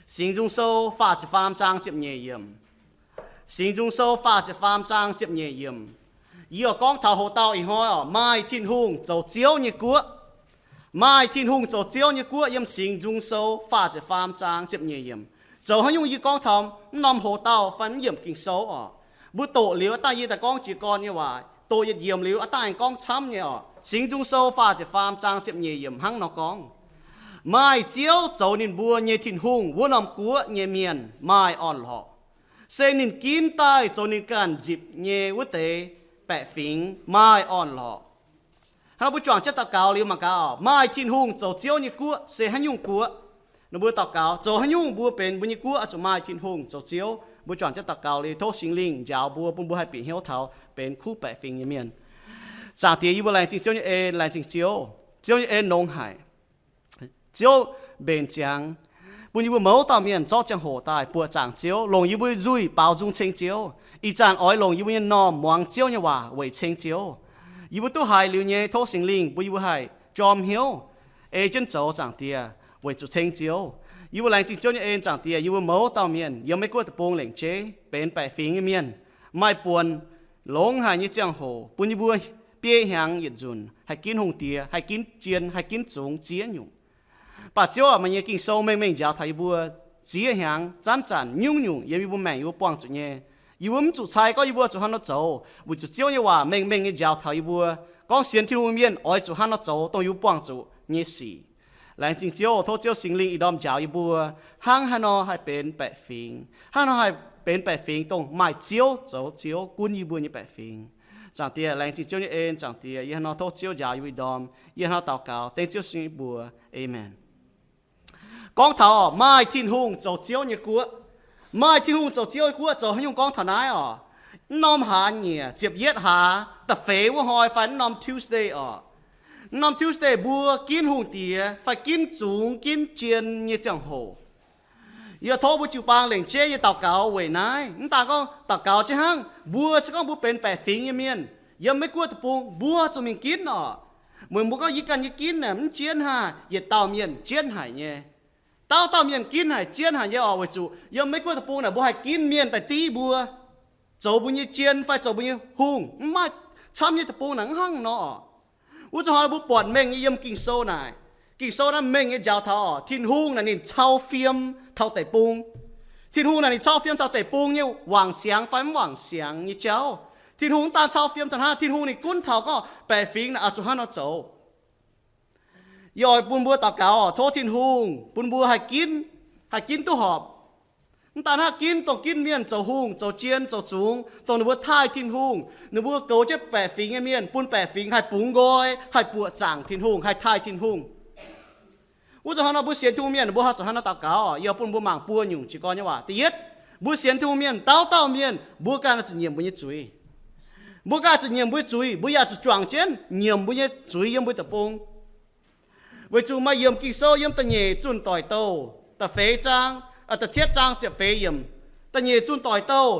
Singx Nzung Sou faah ziepc faam zaang ziepc nyeic yiemc. Singx Nzung Sou faah ziepc faam zaang ziepc nyeic yiemc. Yie oix gorngv taux hoc dauh ih hnoi oc, maaih Tin-Hungh zoux Ziouv nyei guoqv. Maaih Tin-Hungh zoux Ziouv nyei guoqv yiem Singx Nzung Sou faah ziepc faam zaang ziepc nyeic yiemc. Zoux haaix nyungc yie gorngv taux mv norm hoc dauh fai mv yiemc Ging-Sou oc. Mbuo doqc liuz aav dangh yie daaih gorngv jiez gorn nyei waac, doqc yietc yiemc liuz aav dangh aengx gorngv camv nyei oc. Singx Nzung Sou faah ziepc faam zaang ziepc nyeic yiemc hnangv nor gorngv, Maaih Ziouv zoux ninh mbuo nyei Tin-Hungh wuov norm guoqv nyei mienh maaih orn-lorqc. Se ninh ginv daaih zoux ninh ganh nzipc nyei wuov deix baeqc fingx maaih orn-lorqc. Hnangv nor mbuo juangc jienv daux gaux liuz mangc gaax, maaih Tin-Hungh zoux Ziouv nyei guoqv se haaix nyungc guoqv? Ninh mbuo daux gaux, zoux haaix nyungc mbuo benx mbuo nyei guoqv oix zuqc maaih Tin-Hungh zoux Ziouv? Mbuo juangc jienv daux gaux liuz tov Singx Lingh njaaux mbuo, bun mbuo haih bieqc hnyouv taux benx kuv baeqc fingx nyei mienh. Zaangc Diex, yie mbuo laengz zingh Ziouv nyei en, laengz zingh Ziouv. Ziouv nyei en longx haic. Ziouv mbenc ziangx, bun yie mbuo mouz dauh mienh zorqv ziangh hoc daaih buoqc zaangc Ziouv, longc yie mbuo nzuih baaux nzung ceng Ziouv. Ih zanc oix longc yie mbuo nyei m'normh muangx Ziouv nyei waac weic ceng Ziouv. Yie mbuo duqv haiz liuz nyei, tov Singx Lingh bun yie mbuo haih jorm hnyouv, ei jienv zoux, Zaangc Diex, weic zuqc ceng Ziouv. Yie mbuo laengz zingh Ziouv nyei en, Zaangc Diex. Yie mbuo mouz dauh mienh yiem Meiv Guoqv deic-bung lengc jeiv benx baeqc fingx nyei mienh, maaih buonc longx haic nyei ziangh hoc bun yie mbuo biei hnyangx yietc nzunc haih ginv hungh diex, haih ginv jien, haih ginv zungx ziex nyungc. Mv baac Ziouv aac, meih nyei Ging-Sou mengh mengh njaaux taux yie mbuo ziex hnyangx zanc-zanc nyungc-nyungc yiem yie mbuo maengc yie mbuo buangh zuqc nyei. Yie mbuo mv zuqc cai gorngv yie mbuo zuqc hnangv nor zoux, weic zuqc Ziouv nyei waac mengh mengh nyei njaaux taux yie mbuo gorngv sienx Tin-Hungh mienh oix zuqc hnangv nor zoux dongh yie mbuo buangh zuqc nyei sic. Laengz zingh Ziouv, tov Ziouv Singx Lingh ih ndorm njaaux yie mbuo hnangv haaix nor haih benx baeqc fingx, hnangv haaix nor haih benx baeqc fingx dongh maaih Ziouv zoux Ziouv gunv yie mbuo nyei baeqc fingx. Zaangc Diex, laengz zingh Ziouv nyei en, Zaangc Diex. Yie hnangv nor tov Ziouv njaaux yie mbuo ih ndorm. Yie hnangv nor daux gaux dengv Ziouv Singx Lingh mbuox. Aamen. Gorngv taux maaih Tin-Hungh zoux Ziouv nyei guoqv. Maaih Tin-Hungh zoux Ziouv nyei guoqv zoux haaix nyungc gorngv taux naaiv oc? Mv norm hlaax nyieqc ziepc yietv hlaax da'feix wuov hnoi fai mv norm Tuesday oc. Mv norm Tuesday mbuo ginv hungh diex fai ginv zungx ginv jien nyei ziangh hoc. Yie tov mbuo jiu-baang lengc jeiv nyei daux gaux weic naaiv. Mv daan gorngv daux gaux jienv hnangv, mbuo se gorngv mbuo benx baeqc fingx nyei mienh yiem Meiv Guoqv deic-bung, mbuo zuqc mingh ginv oc. Meih mbuo gorngv yie ganh nyei ginv naaic mv jienv haaix, yietc dauh mienh jienv haic nyei. Dauh dauh mienh ginv haic jienv haic nyei oc, weic zuqc yiem Meiv Guoqv deic-bung naaic mbuo haih ginv mienh daaih div mbuo, zoux mbuo nyei jien fai zoux mbuo nyei hungh. Mv maaih camv nyei deic-bung naaic mv hnangv nor oc. Wuov zuqc hnoi mbuo buatc mengh nyei yiem Ging-Sou naaic. Ging-Sou naaiv mengh nyei njaaux taux oc, Tin-Hungh naaic ninh cau fiem taux deic-bung. Tin-Hungh naaic ninh cau fiem taux deic-bung nyei wangc siangx fai mv wangc siangx nyei jauv. Tin-Hungh mv daan cau fiem taux hnangv, Tin-Hungh ninh gunv taux gorngv baeqc fingx naaic oix zuqc hnangv nor zoux. Yie oix bun mbuo daux gaux oc, tov Tin-Hungh bun mbuo haih ginv, haih ginv duqv horpc. Mv daan hnangv ginv dongh ginv mienh zoux hungh, zoux jien, zoux zungx, dongh ninh mbuo taaih Tin-Hungh, ninh mbuo goux jienv baeqc fingx nyei mienh, bun baeqc fingx haih bungx nqoi, haih buoqc zaangc Tin-Hungh, haih taaih Tin-Hungh. Wuov zuqc hnangv nor mbuo sienx Tin-Hungh mienh mbuo oix zuqc hnangv nor daux gaux oc. Yie bun mbuo mangc buo nyungc jiez gorn nyei waac. Da'yietv, mbuo sienx Tin-Hungh mienh dauh dauh mienh mbuo ganh oix zuqc nyiemc mbuo nyei zuiz. Mbuo ganh oix zuqc nyiemc mbuo nyei zuiz, mbuo yaac zuqc juangc jienv nyiemc mbuo nyei zuiz yiem mbuo deic-bung. Weic zuqc maaih yiemc Ging-Sou yiem Da'nyeic Zunh Doic Douh da'feix zaang, da'cietv zaang ziepc feix yiemc. Da'nyeic Zunh Doic Douh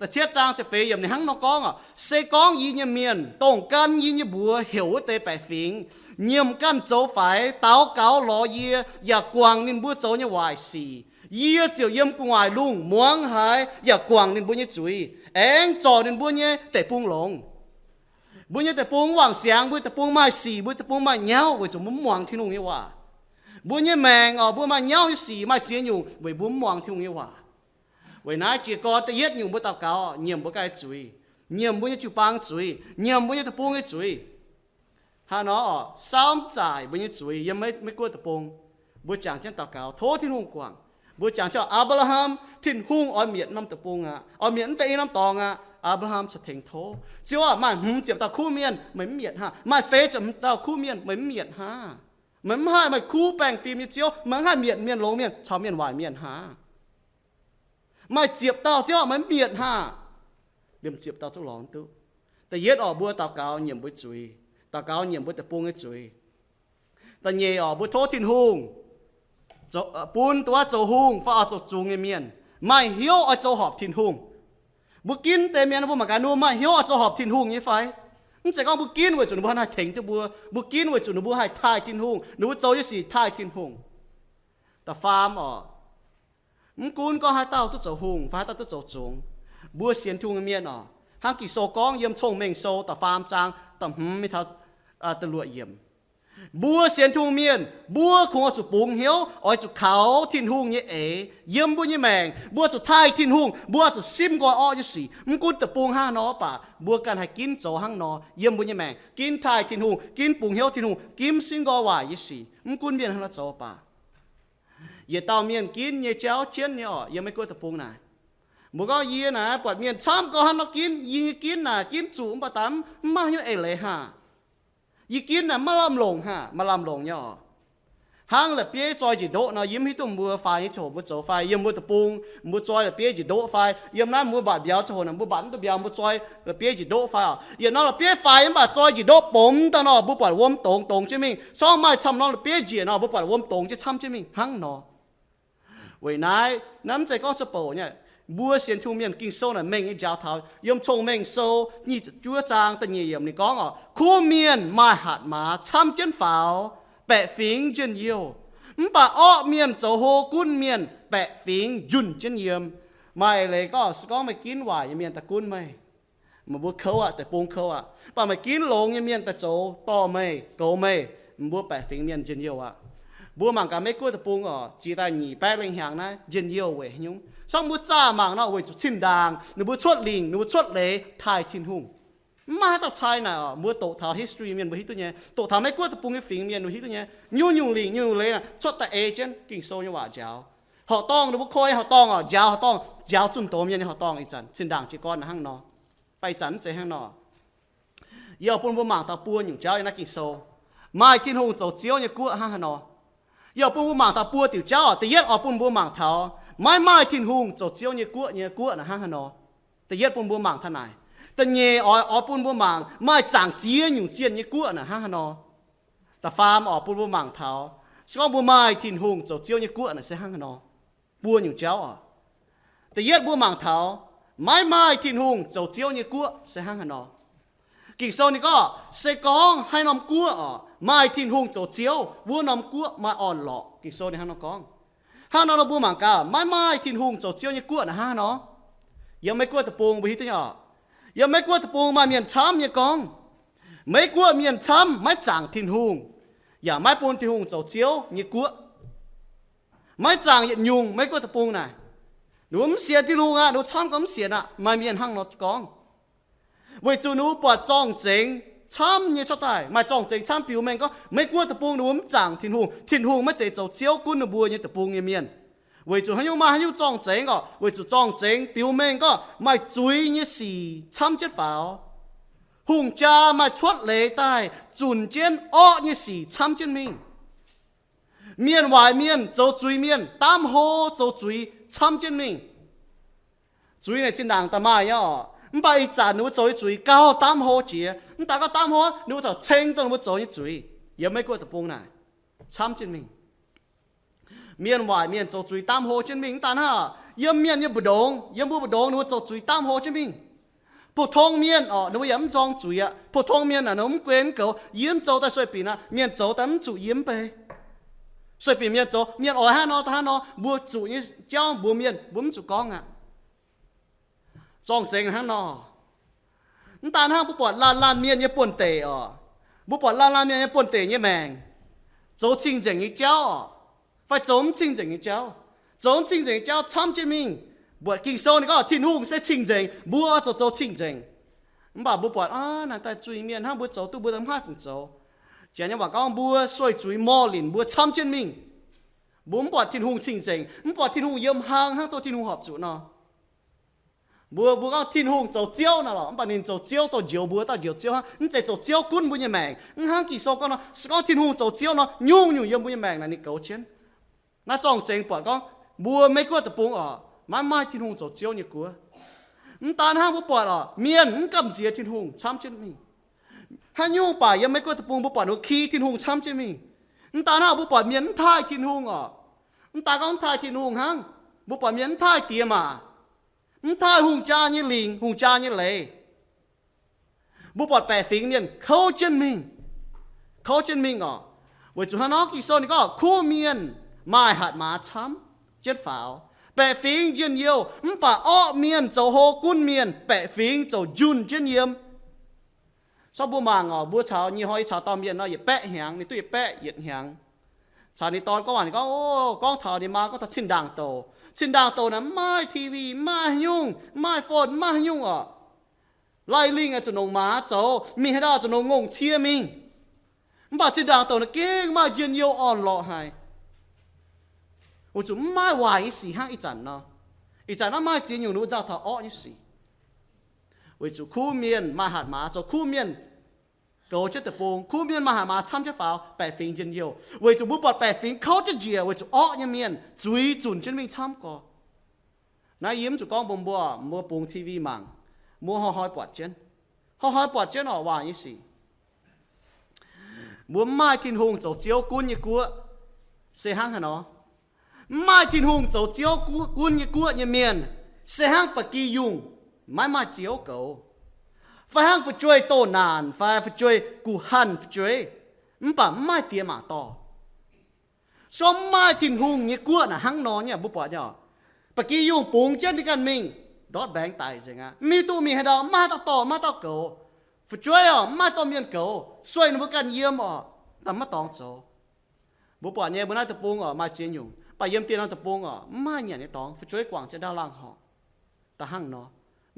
da'cietv zaang ziepc feix yiemc ninh hnangv nor gorngv oc, se gorngv yie nyei mienh, dongh gan yie nyei mbuox heuc wuov deix baeqc fingx, nyiemc ganh zoux faix, daux gaux lorz yie, yaac guangc ninh mbuo zoux nyei waaic sic, yie ziouc yiem gu'nguaaic lungh muangx haiz yaac guangc ninh mbuo nyei zuiz, aengx zorc ninh mbuo nyei deic-bung longx. Mbuo nyei deic-bung mv wangc siangx, mbuo deic-bung maaih sic, mbuo deic-bung maaih nyauv weic zuqc mbuo mv muangx Tin-Hungh nyei waac. Mbuo nyei maengc oc, mbuo maaih nyauv nyei sic maaih ziex nyungc weic mbuo mv muangx Tin-Hungh nyei waac. Weic naaiv jiez gorn da'yietv nyungc mbuo daux gaux nyiemc mbuo ganh zuiz, nyiemc mbuo nyei jiu-baang zuiz, nyiemc mbuo nyei deic-bung nyei zuiz. Hnangv nor oc, saamv zaaic mbuo nyei zuiz yiem Meiv Guoqv deic-bung. Mbuo jangx jienv daux gaux tov Tin-Hungh guangc. Mbuo jangx jienv Apc^laa^ham, Tin-Hungh oix mietc norm deic-bung aqv, oix mietc mv deix i norm dorngx aqv. Apc^laa^ham cingx tengx tov, Ziouv aah, maaih hmz ziepc dauh kuv mienh meih mv mietc hnangv? Maaih feix ziepc dauh kuv mienh meih mv mietc hnangv? Meih mv haih, meih kuv baengh fim nyei Ziouv, meih mv haih mietc mienh longx mienh caux mienh waaic mienh hnangv? Maaih ziepc dauh Ziouv meih mv mietc hnangv? Liemh ziepc dauh zungv lorz duqv. Da'yietv oc, mbuo daux gaux nyiemc mbuo zuiz, daux gaux nyiemc mbuo deic-bung nyei zuiz. Da'nyeic oc, mbuo tov Tin-Hungh bun dongh wuov zoux hungh fai oix zoux zungx nyei mienh maaih hnyouv oix zoux horpc Tin-Hungh. Mbuo ginv deix mienh, mbuo mangc gaax ninh mbuo maaih hnyouv oix zoux horpc Tin-Hungh nyei fai? Mv zeiz gorngv mbuo ginv weic zuqc ninh mbuo haih tengx duqv mbuo, mbuo ginv weic zuqc ninh mbuo haih taaih Tin-Hungh, ninh mbuo zoux nyei sic taaih Tin-Hungh. Da'faam oc, Mv gunv gorngv haaix dauh duqv zoux hungh fai haaix dauh duqv zoux zungx, mbuo sienx Tin-Hungh nyei mienh oc, hnangv Ging-Sou gorngv yiem Cong-Mengh Sou da'faam zaang da'hmz mingh taux da'luoqc yiemc, mbuo sienx Tin-Hungh mienh mbuo kungx oix zuqc bungx hnyouv, oix zuqc kaux Tin-Hungh nyei eix yiem mbuo nyei maengc. Mbuo zuqc taaih Tin-Hungh, mbuo zuqc simv nqoi orqv nyei sic. Mv gunv deic-bung hnangv haaix nor baac mbuo ganh haih ginv zoux hnangv nor yiem mbuo nyei maengc, ginv taaih Tin-Hungh, ginv bungx hnyouv Tin-Hungh, ginv simv nqoi waaic nyei sic, mv gunv mienh hnangv haaix nor zoux baac. Yietc dauh mienh ginv nyei jauv jienv nyei oc, yiem Meiv-Guoqv deic-bung naaic. Mbuo gorngv, yie naaic buatc mienh camv gorngv hnangv nor ginv, yie nyei ginv naaic ginv zuqc mv baac daaih mv maaih haaix nyungc eix leiz haah. Yie ginv naaic maiv lamh longc haah, maiv lamh longc nyei oc. Hnangv la'bieiv zoi njiec ndoqv nor, yie mv hiuv duqv mbuo faix nyei ziangh hoc mbuo zoux fai, yiem mbuo deic-bung mbuo zoi la'bieiv njiec ndoqv fai, yiem naaiv mbuo mbatc mbiauz ziangh hoc naaic, mbuo mbatc mv duqv mbiauz, mbuo zoi la'bieiv njiec ndoqv fai oc. Yietc norm la'bieiv faix mv baac zoi njiec ndoqv bomx daaih nor, mbuo buatc wuom dongz dongz jienv mingh. Sorng maaih camv norm la'bieiv njiec nor, mbuo buatc wuom dongz jienv camv jienv mingh hnangv nor. Weic naaiv, naaiv mv zeiz gorngv cuotv bouc nyei. Mbuo sienx Tin-Hungh mienh, Ging-Sou naaic mengh nyei njaaux taux yiem Cong-Mengh Sou nyic juov zaang da'nyeic yiemc ninh gorngv oc, kuv mienh maaih hatc maaz camv jienv faaux, baeqc fingx njien-youh. Mv baac orqv mienh zoux hlo gunv mienh, baeqc fingx njunh jienv yiem. Maaih eix leiz gorngv, se gorngv meih ginv waaic nyei mienh daaih gunv meih, meih mbuo kouv aqv, deic-bung kouv aqv. Mv baac meih ginv longx nyei mienh daaih zoux dorh meih, goux meih, mbuo baeqc fingx mienh njien-youh aqv. Mbuo mangc gaax Meiv-Guoqv deic-bung oc, ziex daaih nyic baeqv lengh hnyangx naaiv njien-youh weic haaix nyungc? Sorng mbuo zaah mangc nor, weic zuqc zinh ndaangc ninh mbuo cuotv lingc, ninh mbuo cuotv leiz taaih Tin-Hungh. Mv maaih haaix dauh cai naaic oc. Mbuo doqc taux history mienh mbuo hiuv duqv nyei, doqc taux Meiv-Guoqv deic-bung nyei fingx mienh mbuo hiuv duqv nyei. Nyungc-nyungc lingc nyungc-nyungc leiz naaic cuotv daaih ei jienv Ging-Sou nyei waac njaaux. Horqc dorngh ninh mbuo koi horqc dorngh oc, njaaux horqc dorngh, njaaux zunh doz mienh nyei horqc dorngh. Ih zanc zinh ndaangc jiez gorn naaic hnangv nor, baac ih zanc mv zeiz hnangv nor. Yie oix bun mbuo mangc taux buo nyungc jauv yiem naaiv Ging-Sou. Maaih Tin-Hungh zoux Ziouv nyei guoqv hnangv haaix nor. Yie oix bun mbuo mangc taux buo diuc jauv oc. Da'yietv oix bun mbuo mangc taux maiv maaih Tin-Hungh zoux Ziouv nyei guoqv nyei guoqv naaic hnangv haaix nor. Da'yietv bun mbuo mangc taux naaic. Da'nyeic oix, oix bun mbuo mangc maaih zaangc ziex nyungc zienh nyei guoqv naaic hnangv haaix nor. Da'faam oix bun mbuo mangc taux se gorngv mbuo maaih Tin-Hungh zoux Ziouv nyei guoqv naaic se hnangv haaix nor. Buo nyungc jauv oc. Da'yietv mbuo mangc taux maiv maaih Tin-Hungh zoux Ziouv nyei guoqv se hnangv haaix nor. Ging-Sou ninh gorngv, se gorngv haaix norm guoqv oc maaih Tin-Hungh zoux Ziouv, wuov norm guoqv maaih orn-lorqc. Ging-Sou ninh hnangv nor gorngv. Hnangv nor nor mbuo mangc gaax, maiv maaih Tin-Hungh zoux Ziouv nyei guoqv naaic hnangv haaix nor. Yiem Meiv-Guoqv deic-bung mbuo hiuv duqv nyei oc. Yiem Meiv-Guoqv deic-bung maaih mienh camv nyei gorngv, Meiv-Guoqv mienh camv maiv zaangc Tin-Hungh, yaac maiv bun Tin-Hungh zoux Ziouv nyei guoqv. Maiv zaangc yietc nyungc Meiv-Guoqv deic-bung naaic. Ninh mbuo mv sienx Tin-Hungh aqv, ninh mbuo camv gorngv mv sienx aqv. Maaih mienh hnangv nor gorngv. Weic zuqc ninh mbuo buatc zorng-zengx camv nyei cuotv daaih. Maaih zorng-zengx camv biux mengh gorngv Meiv-Guoqv deic-bung ninh mbuo mv zaangc Tin-Hungh, Tin-Hungh maiv zeiz zoux Ziouv gunv ninh mbuo nyei deic-bung nyei mienh. Weic zuqc haaix nyungc maaih haaix nyungc zorng-zengx oc? Weic zuqc zorng-zengx biux mengh gorngv maaih zuiz nyei sic camv jienv faaux. Hungh jaa maaih cuotv leiz daaih zunc jienv orqv nyei sic camv jienv mingh. Mienh waaic mienh zoux zuiz mienh, daamv hlo zoux zuiz camv jienv mingh. Zuiz naaic zinh ndaangc daaih maaih nyei oc. Mv baac ih zanc ninh mbuo zoux nyei zuiz gauh daamv hlo jiex. Mv daaih gorngv daamv hlo, ninh mbuo corc ceng dongh ninh mbuo zoux nyei zuiz. Yiem Meiv-Guoqv deic-bung naaic, camv jienv mingh. Mienh waaic mienh zoux zuiz daamv hlo jienv mingh. Mv daaih hnangv, yiem mienh nyei mbu'ndongx, yiem mbuo mbu'ndongx ninh mbuo zoux zuiz daamv hlo jienv mingh. Pou-tong mienh oc, ninh mbuo yaac mv nzorng zuiz aqv. Pou-tong mienh naaic ninh mbuo mv guen mv goux, yie mv zoux daaih sueih binc aqv, mienh zoux daaih mv zuqc yie mv bei. Sueih binc mienh zoux, mienh oix hnangv nor daaih hnangv nor, mbuo zuqc nyei jauv mbuox mienh, mbuo mv zuqc gorngv aqv. Zorng-zengx hnangv nor. Mv daan hnangv mbuo buatc laanh laanh mienh nyei buonv-deic oc. Mbuo buatc laanh laanh mienh nyei buonv-deic nyei maengc, zoux cing-nzengc nyei jauv oc, fai zoux mv cing-nzengc nyei jauv. Zoux mv cing-nzengc nyei jauv camv jienv mingh. Buatc Ging-Sou ninh gorngv Tin-Hungh se cing-nzengc, mbuo oix zuqc zoux cing-nzengc. Mv baac mbuo buatc, aav, naaic daaih zuiz-mienh hnangv, mbuo zoux duqv mbuo daaih mv haih fungc zoux. Janx nyei waac gorngv mbuo sueih zuiz morh linc mbuo camv jienv mingh. Mbuo mv buatc Tin-Hungh cing-nzengc, mv buatc Tin-Hungh yiem hlang hnangv dongh Tin-Hungh horpc zuqc nor. Mbuo, mbuo gorngv Tin-Hungh zoux Ziouv naaic lorqc, mv baac ninh zoux Ziouv dongh njoux mbuo dauh njoux Ziouv hnangv, mv zeiz zoux Ziouv gunv mbuo nyei maengc. Mv hnangv Ging-Sou gorngv nor, se gorngv Tin-Hungh zoux Ziouv nor, nyungc-nyungc yiem mbuo nyei maengc naaic ninh goux jienv. Naaiv zorng-zengx buatc gorngv mbuo Meiv-Guoqv deic-bung oc, maiv maaih Tin-Hungh zoux Ziouv nyei guoqv. Mv daan hnangv mbuo buatc oc, mienh mv gamh nziex Tin-Hungh camv jienv mingh. Haaix nyungc baac yiem Meiv-Guoqv deic-bung mbuo buatc ninh mbuo ki Tin-Hungh camv jienv mingh. Mv daan hnangv mbuo buatc mienh mv taaih Tin-Hungh oc. Mv daan gorngv mv taaih Tin-Hungh hnangv, mbuo buatc mienh mv taaih diex maac, mv taaih hungh jaa nyei lingc, hungh jaa nyei leiz. Mbuo buatc baeqc fingx mienh kouv jienv mingh, kouv jienv mingh oc. Weic zuqc hnangv nor Ging-Sou ninh gorngv kuv mienh maaih hatc maaz camv jienv faaux, Baeqc fingx njien-youh, mv baac orqv mienh zoux hlo gunv mienh, baeqc fingx ziouc njunh jienv yiem. Cov mbuo mangc oc, mbuo caux nyei hnoi yie caux dauh mienh nor yietc baeqv hnyangx, ninh duqv yietc baeqv yietc hnyangx. Caux ninh dorn gorngv waac, ninh gorngv, o, gorngv taux ninh maa gorngv taux zinh ndaangc douc. Zinh ndaangc douc naaic mv maaih TV, mv maaih haaix nyungc, mv maaih phone, mv maaih haaix nyungc oc. Laih lingh aah, zuqc longc maaz zoux, mingh haaix ndau zuqc longc ngongh cie mingh. Mv baac zinh ndaangc douc naaic gengh maaih njien-youh orn-lorqc haic. Weic zuqc mv maaih waaic nyei sic hnangv ih zanc nor. Ih zanc naaiv maaih ziex nyungc ninh mbuo nzauh taux orqv nyei sic. Weic zuqc kuv mienh maaih hatc maaz zoux kuv mienh goux jienv deic-bung, kuv mienh maaih hatc maaz camv jienv faaux, baeqc fingx njien-youh. Weic zuqc mbuo buatc baeqc fingx kouv jienv njiec weic zuqc orqv nyei mienh zuiz zunc jienv mingh camv gorx. Naaiv yie mv zuqc gorngv mbuox mbuo, mbuo bungx TV mangc, mbuo hnoi-hnoi buatc jienv, hnoi-hnoi buatc jienv oc, waaic nyei sic. Mbuo mv maaih Tin-Hungh zoux Ziouv gunv nyei guoqv se hnangv haaix nor? Mv maaih Tin-Hungh zoux Ziouv gu-, gunv nyei guoqv nyei mienh se hnangv ba'gi yungh maiv maaih Ziouv goux, fai hnangv fu'jueiv doh naanc fai fu'jueiv guh hanh fu'jueiv, mv baac mv maaih diex maac dorh. Sou mv maaih Tin-Hungh nyei guoqv naaic hnangv nor nyei, mbuo buatc nyei oc. Ba'gi yungh bungx jienv ninh ganh mingh, ndortv mbaengx daic nzengc aqv. Mingh duqv mingh haaix ndau, maiv haaix dauh dorh, maiv haaix dauh goux. Fu'jueiv oc, mv maaih dorh mienh goux, sueih ninh mbuo ganh yiem oc, daaih maiv dorngx zoux. Mbuo buatc nyei, mbuo naaiv deic-bung oc, maaih ziex nyungc, mv baac yiem dieh norm deic-bung oc, mv maaih nyanc nyei dorngx, fu'jueiv guangc jienv ndaauv laangh horc. Da'hnangv nor,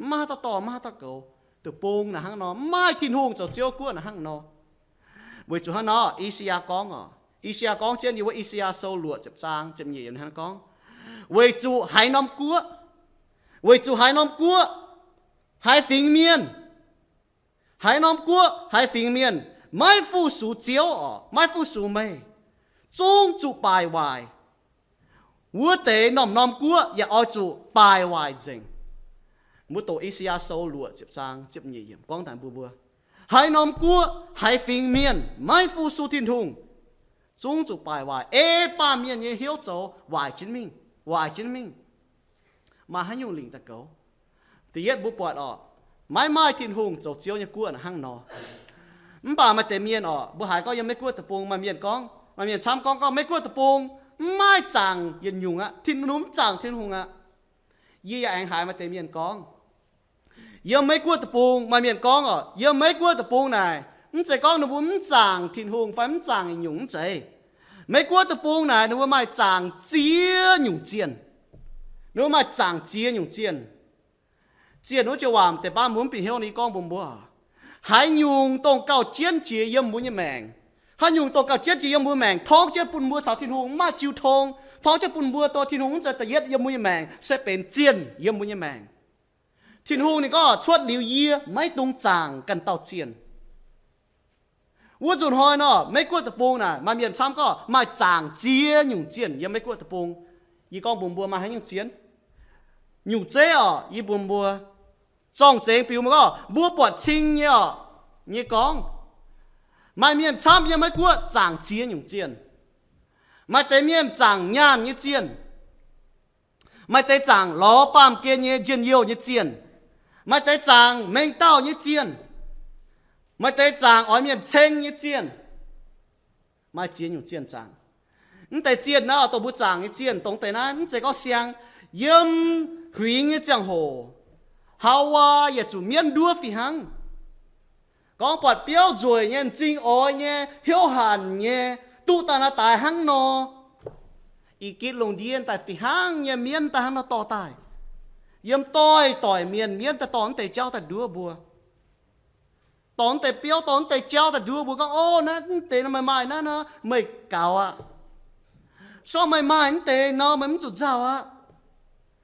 maiv haaix dauh dorh, maiv haaix dauh goux. Deic-bung naaic hnangv nor, mv maaih Tin-Hungh zoux Ziouv guoqv naaic hnangv nor. Weic zuqc hnangv nor, I^saa^yaa gorngv oc, I^saa^yaa gorngv jienv yiem wuov I^saa^yaa Sou luoqc ziepc zaang ziepc nyeic yiemc hnangv gorngv, weic zuqc haaix norm guoqv, weic zuqc haaix norm guoqv, haaix fingx mienh, haaix norm guoqv, haaix fingx mienh maiv fu-sux Ziouv oc, maiv fu-sux meih, zungv zuqc baaic waaic. Wuov deix norm-norm guoqv yaac oix zuqc baaic waaic nzengc. Mbuo doqc I^saa^yaa Sou luoqc ziepc zaang ziepc nyeic yiemc gorngv daaih mbuox mbuo, haaix norm guoqv, haaix fingx mienh maiv fu-sux Tin-Hungh, zungv zuqc baaic waaic, ei baamh mienh nyei hnyouv zoux waaic jienv mingh, waaic jienv mingh. Maaih haaix nyungc lingc daaih goux? Da'yietv mbuo buatc oc, maiv maaih Tin-Hungh zoux Ziouv nyei guoqv naaic hnangv nor. Mv baac maaih deix mienh oc, mbuo haiz gorngv yiem Meiv Guoqv deic-bung maaih mienh gorngv, maaih mienh camv gorngv, gorngv Meiv Guoqv deic-bung mv maaih zaangc yietc nyungc aqv, Tin-Hungh mv zaangc Tin-Hungh aqv. Yie yaac aengx haiz maaih deix mienh gorngv, yiem Meiv Guoqv deic-bung maaih mienh gorngv oc, yiem Meiv Guoqv deic-bung naaic, mv zeiz gorngv ninh mbuo mv zaangc Tin-Hungh fai mv zaangc yietc nyungc, mv zeiz. Meiv Guoqv deic-bung naaic ninh mbuo maaih zaangc ziex nyungc zienh. Ninh mbuo maaih zaangc ziex nyungc zienh. Zienh wuov joux waac deix baav mbuo mv bieqc hnyouv ni gorngv mbuox mbuo, haaix nyungc dongh gauh jienv jiex yiem mbuo nyei maengc, haaix nyungc dongh gauh jienv jiex yiem mbuo maengc, torngv jienv bun mbuo caux Tin-Hungh mv maaih jiu tong, torngv jienv bun mbuo dorh Tin-Hungh mv zeiz da'yietv yiem mbuo nyei maengc, se benx zienh yiem mbuo nyei maengc. Tin-Hungh ninh gorngv, cuotv liuz yie maiv dungx zaangc ganh dauh zienh. Wuov nzunc hnoi nor, Meiv Guoqv deic-bung naaic maaih mienh camv gorngv maaih zaangc ziex nyungc zienh yiem Meiv Guoqv deic-bung. Yie gorngv mbuox mbuo maaih haaix nyungc zienh? Nyungc zeiv oc, yie mbuox mbuo, zorng-zengx biux mbuo gorngv mbuo buatc cing nyei oc, nyei gorngv, maaih mienh camv yiem Meiv Guoqv zaangc ziex nyungc zienh. Maaih deix mienh zaangc nyaanh nyei zienh. Maaih deix zaangc lorz baamh gen nyei njien-youh nyei zienh. Maaih deix zaangc mengh dauh nyei zienh. Maaih deix zaangc oix mienh ceng nyei zienh. Maaih ziex nyungc zienh zaangc. Mv deix zienh naaiv dongh mbuo zaangc nyei zienh, dongh deix naaiv mv zeiz gorngv siang. Yiem huingx nyei ziangh hoc, Haawaa yietc zuqc mienv nduov fih hnangv. Gorngv buatc biauv nzueic nyei, m'zing oix nyei, hnyouv hanc nyei, duqv daaih naaiv daaih hnangv nor. Ih gitv lungh ndiev daaih fih hnangv nyei, mienv daaih hnangv nor dorh daaih. Yiem doix-doic mienh mienv daaih dorh naaiv deix jauv daaih nduov mbuo. Dorh naaiv deix biauv, dorh naaiv deix jauv daaih nduov mbuo gorngv, o, naaiv deix nor meih maaih naaiv nor meih gaux aqv. Sorng meih maaih naaiv deix nor meih mv zuqc nzauh aqv.